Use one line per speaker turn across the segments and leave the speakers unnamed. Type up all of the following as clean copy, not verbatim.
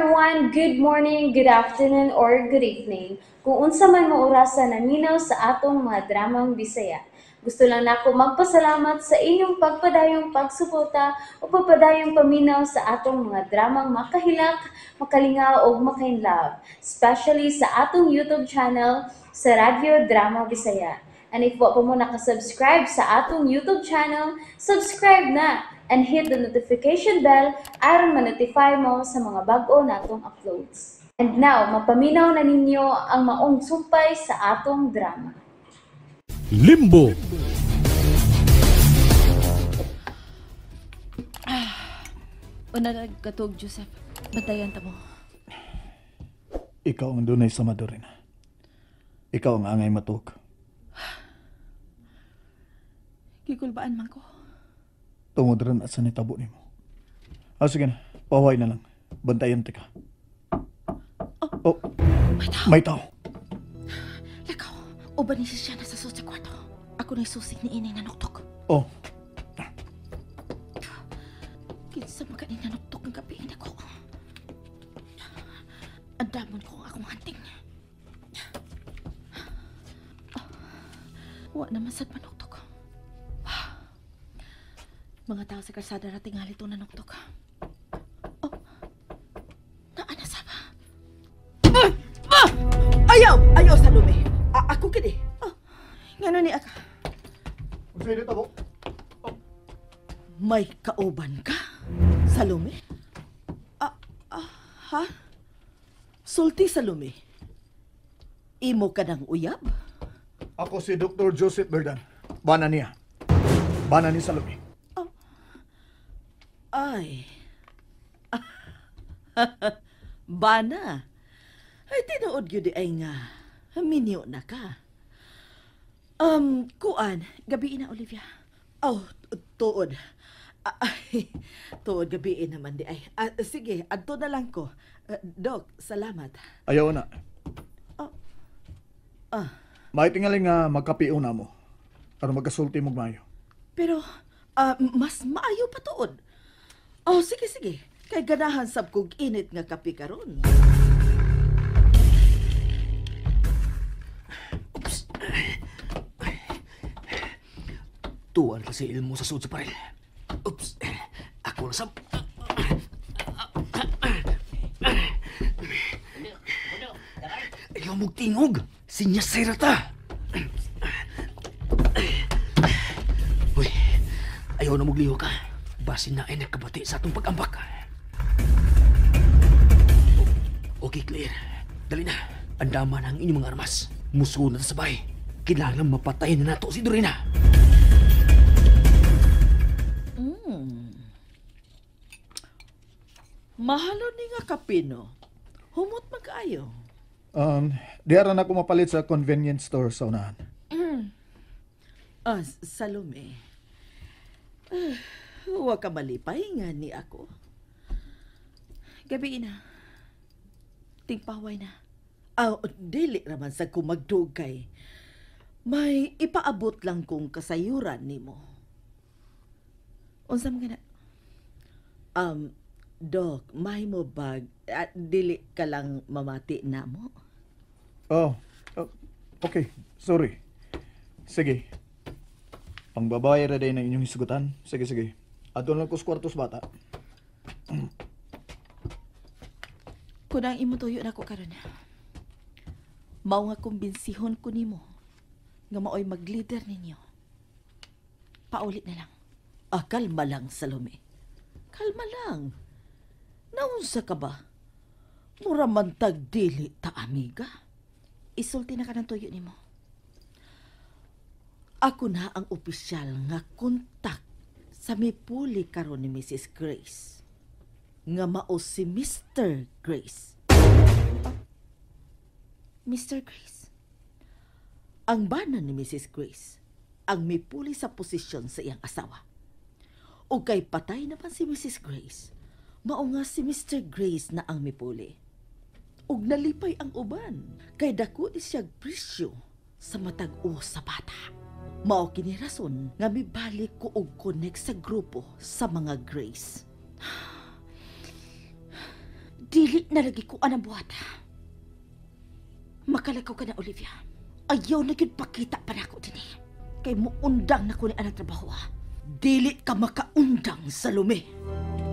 Everyone! Good morning, good afternoon, or good evening. Kung unsa man mo orasa naminaw sa atong mga dramang Bisaya. Gusto lang nako magpasalamat sa inyong pagpadayong pagsuporta o pagpadayong paminaw sa atong mga dramang makahilak, makalingaw ug makainlove, especially sa atong YouTube channel sa Radyo Drama Bisaya. And if wa pa mo nakasubscribe sa atong YouTube channel, subscribe na and hit the notification bell aron ma-notify mo sa mga bag-o natong uploads. And now, mapaminaw na ninyo ang maong sumpay sa atong drama.
Limbo.
Una nagkatug, Joseph. Bantayan ta mo.
Ikaw ang dunay sa Madurina. Ikaw ang angay matuog.
Gikulbaan man ko.
Tungod rin at sa nitabo nimo. Ah, sige na. Pahuway na lang. Bantayan ti ka. Oh,
May tao.
May tao.
Lakaw. Uban ni siya nasa sud sa kwarto. Ako na'y susig ni inay nanuktok.
Oh,
Kinsa man kani nanuktok ang gabi nako. Andamon ko ang akong hunting. Wa naman sad manuktok. Mga tao sa kalsada ra tingali itong nanuktok. Oh, naa na saba.
Ayaw! Ayaw, Salome! Ako kini.
Oh, ngano ni aka?
Unsa nitabo?
May kauban ka, Salome? Ha? Sulti, Salome. Imo ka ng uyab?
Ako si Dr. Joseph Berdan. Bana niya. Bana ni Salome.
Ay. Bana. Ay, tinuod gyud di ay nga. Minyo na ka. Kuan,
Gabi na, Olivia.
Oh, tuod. Ay, tuod gabi naman di ay. Ah, sige, adto na lang ko. Dok, salamat.
Ayaw na.
Oh. Ah.
May tingali nga magkapio na mo. Aron magkasulti mo maayo.
Pero, mas maayo pa tuod. Oh, sige, sige. Kay ganahan sab kog init nga kape karon.
Oops. Tuwan kasi ilmo sa sud sa paril. Oops. Ako na sab. Ayaw mong tingog. Sinyas sa ta. Uy, ayaw na magliho ka. Basin na ay nagkabati sa atong pag-ambak. Okay, clear. Dali na. Andaman ang inyong mga armas. Muso na sa sabay. Kailangan mapatay na nato si Dorina.
Mahalo ni nga kape, no? Humot magkaayo.
Di ara na ako mapalit sa convenience store sa unahan.
Ah, Salome. Ah, wa ka malipay nga ni ako.
Gabi na. Tingpaway na.
Aw, dili raman sa kumagdugay. May ipaabot lang kong kasayuran nimo.
Unsa man gana?
Dok, may mo bag, dili ka lang mamati na mo?
Oh, oh, okay. Sorry. Sige. Pangbabae ra day ng inyong hisugutan. Sige, sige. Adto lang ko sa kwarto sa bata.
Kun ang imo tuyo nako karon. Mao nga kumbinsihon ko nimo nga maoy mag-leader ninyo. Paulit na lang.
Ah, kalma lang, Salome. Kalma lang. Naunsa ka ba? Mura man tag dili ta, amiga.
Isulti na ka ng tuyo nimo.
Ako na ang opisyal nga kontak sa mipuli karon ni Mrs. Grace. Nga mao si Mr. Grace.
Mr. Grace?
Ang bana ni Mrs. Grace ang mipuli sa posisyon sa iyang asawa. O kay patay naman si Mrs. Grace, mao nga si Mr. Grace na ang mipuli. Ug nalipay ang uban, kay dako ni siyag presyo sa matag o sa bata. Mao kini rason nga mibalik ko og connect sa grupo sa mga Grace. Dili
Dili na lagi ko anang buhat. Makalakaw ka na, Olivia. Ayaw na gyud pakita pa nako dinhi. Kay muundang na ko ni anang trabaho. Dili ka makaundang, Salome.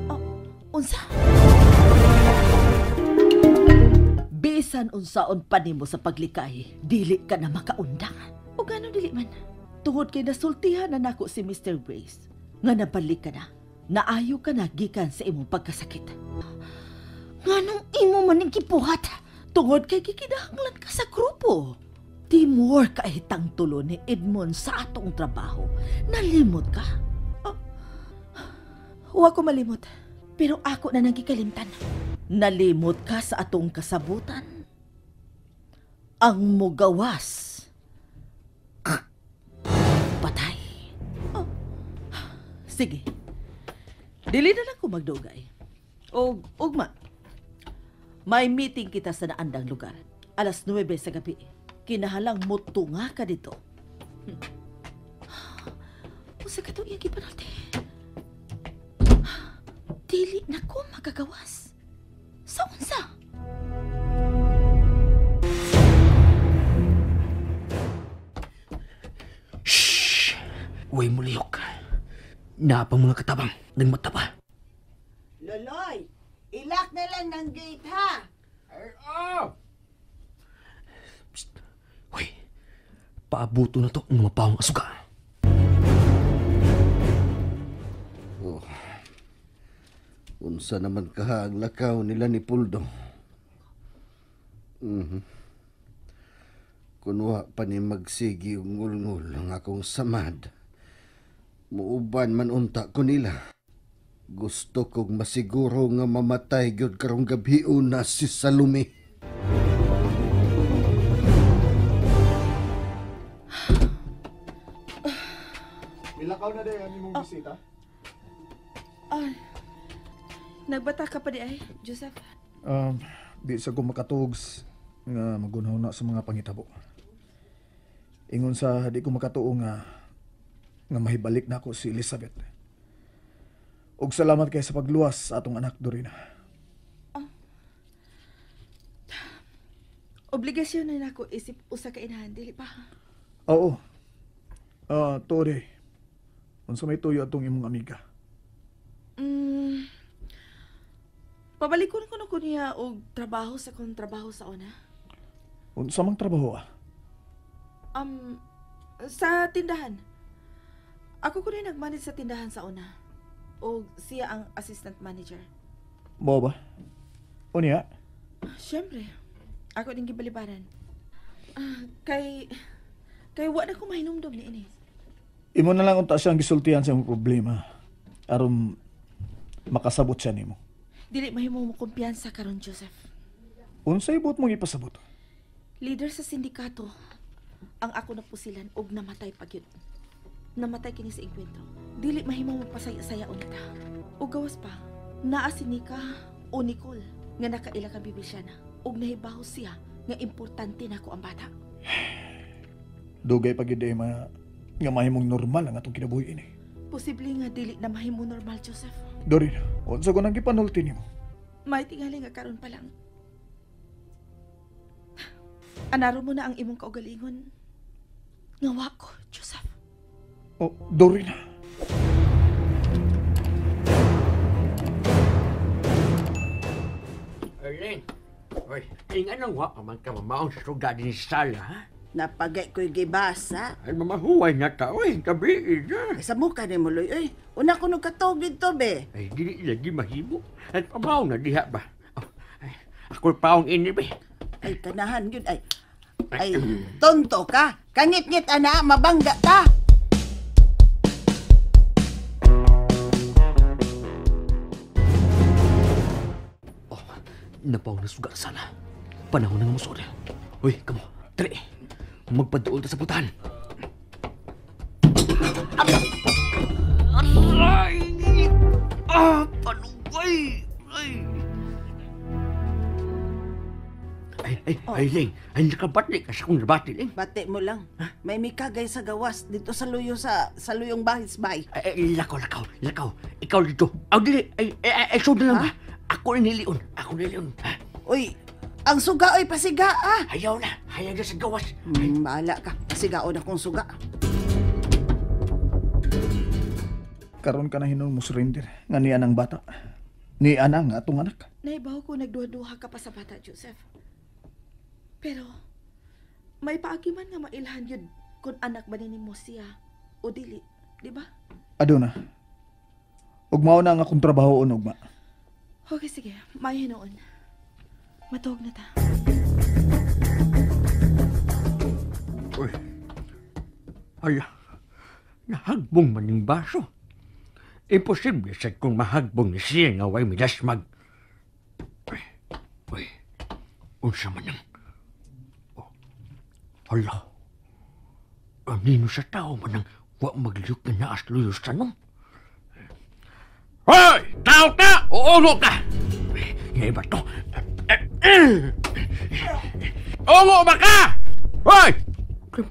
Oh, unsa? Bisan unsaon pa nimo sa paglikay, dili ka na makaundang. O gano dili man? Tungod kay nasultihan na nako si Mr. Grace, nga nabalik ka na, naayo ka na gikan sa imong pagkasakit. Nganong imo man ning gibuhat? Tungod kay gikinahanglan ka sa grupo. Teamwork ay hitang tulo ni Edmond sa atong trabaho. Nalimot ka? Oh, wa ko malimot, pero ako na nagikalimtan. Nalimot ka sa atong kasabutan. Ang mugawas. Patay. Oh. Sige. Dili na lang ko magdugay. Og ugma. May meeting kita sa naandang lugar. 9:00 sa gabi. Kinahalang mutunga ka dito. Usa ka to iyang gipanulti. Dili na ko magagawas. Sa unsa?
Shhh! Uy, muliyok. Naapang mga katabang. Nang mata pa.
Loloy, ilak na lang ng gate, ha?
Ay, oh! Psst. Hoy, paabuto na to ng mapawang asuga.
Oh. Unsa naman kaha ang lakaw nila ni Puldo. Mm-hmm. Kunwa pa ni magsigi ngulngul ang akong samad. Muuban man unta ko nila. Gusto kong masiguro nga mamatay gyud karong gabi una si Salome.
Milakaw na day ang imong bisita.
Ay, nagbata ka pa di ay, Joseph?
Di sa ko makatuogs nga magunaw na sa mga pangitabo. Ingon sa di ko makatuo nga mahibalik na ako si Elizabeth. Og salamat kay sa pagluwas sa atong anak, Dorina.
Oh. Obligasyon na nako isip usa ka inahan, dili pa?
Oo. Tore. Unsa may tuyo atong imong amiga?
Pabalikon ko na ko niya og trabaho sa kong trabaho sa una.
Unsa mang trabaho ah?
Sa tindahan. Ako ko na nag-manage sa tindahan sa una. O siya ang assistant manager.
Mo ba? Unya?
Siyempre. Ako din gibalibaran. Kay wa na ko mahinumdom ni ini.
Imo na lang unta siyang gisultihan sa imong problema. Aron makasabot siya nimo.
Dili mahimo mo kumpiyansa karon, Joseph.
Unsay buot mong ipasabot?
Leader sa sindikato ang ako napusilan og namatay pa gyud. Namatay kini sa engkwentro. Dili mahimo mo pasaya-saya unta. Og gawas pa, naa si Nika o Nicole nga nakaila kang Bibisyana og nahibaw siya nga importante nako ang bata.
Dugay pa gyud ay nga mahimong normal ang atong kinabuhi ini.
Posible nga dili na mahimo normal, Joseph.
Dorina, unsa ko nang gipanulti nimo?
May tingali nga karon pa lang. Anaro mo na ang imong kaugalingon. Nga wa ko, Joseph.
Oh, Dorina.
Arlene, oy, inganong wa pa man ka mamaong sa suga din sa sala, ha?
Napagay ko'y gibasa.
Ay, mamahuway na ta, oy, gabi na.
Ay, sa mukha ni mo, Loy, oy. Una ko nagkatog dito, be.
Ay, dili lagi mahimo. At pamaong na diha ba? Oh, ay, ako'y paong ini, be.
Ay, kanahan yun, ay. Ay, tonto ka. Kangit-ngit, ana, mabangga ta.
Oh, napaw na sugar sana. Panahon na nga musod. Uy, kamo, dali. Magpaduol ta sa putahan. Aray! Ah, panuway! Ay! Ay, ay, oh. Ay, Ling. Ay, nakabatli ka sa kong nabati, Ling.
Bati mo lang. Huh? May mikagay sa gawas dito sa luyo sa luyong bahis bay.
Ay, ay, lakaw, lakaw, lakaw. Ikaw dito. Aw, dili. Ay, ay, ay, ay, na lang ba? Ako ni Leon. Ako nilyon. Ha?
Uy, ang suga oy pasiga ah.
Ayaw na. Hayag na sa gawas.
Bahala ka. Pasigaon akong suga.
Karon ka na hinon mo surrender nga niya ang bata. Niya na nga atong anak.
Naibaw ko nagduha-duha ka pa sa bata, Joseph. Pero, may paagi man nga mailhan yun kung anak ba ni mo siya o dili, di ba?
Aduna. Ug mao na ang akong trabaho ugma.
Okay, sige. May hinuon. Matuog na ta.
Uy. Ay, nahagbong man yung baso. Imposible sa kung mahagbong ni siya nga way midasmag. Uy, uy, unsa man ang... Oh, hala, anino sa tao man ang wa magliyok na naas luyos tanong? Hoy! Tao ka! O ungo ka! Ngay ba to? Ungo ba ka? Hoy! Kaya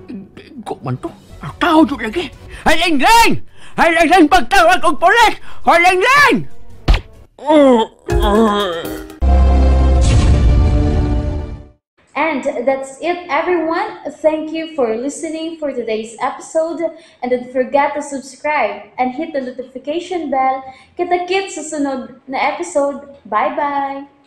Igo man to. Ang tao doon lagi. Halingling! Halingling pagtawag og pulis! Halingling!
And that's it, everyone. Thank you for listening for today's episode. And don't forget to subscribe and hit the notification bell. Kita-kits sa sunod na episode. Bye-bye!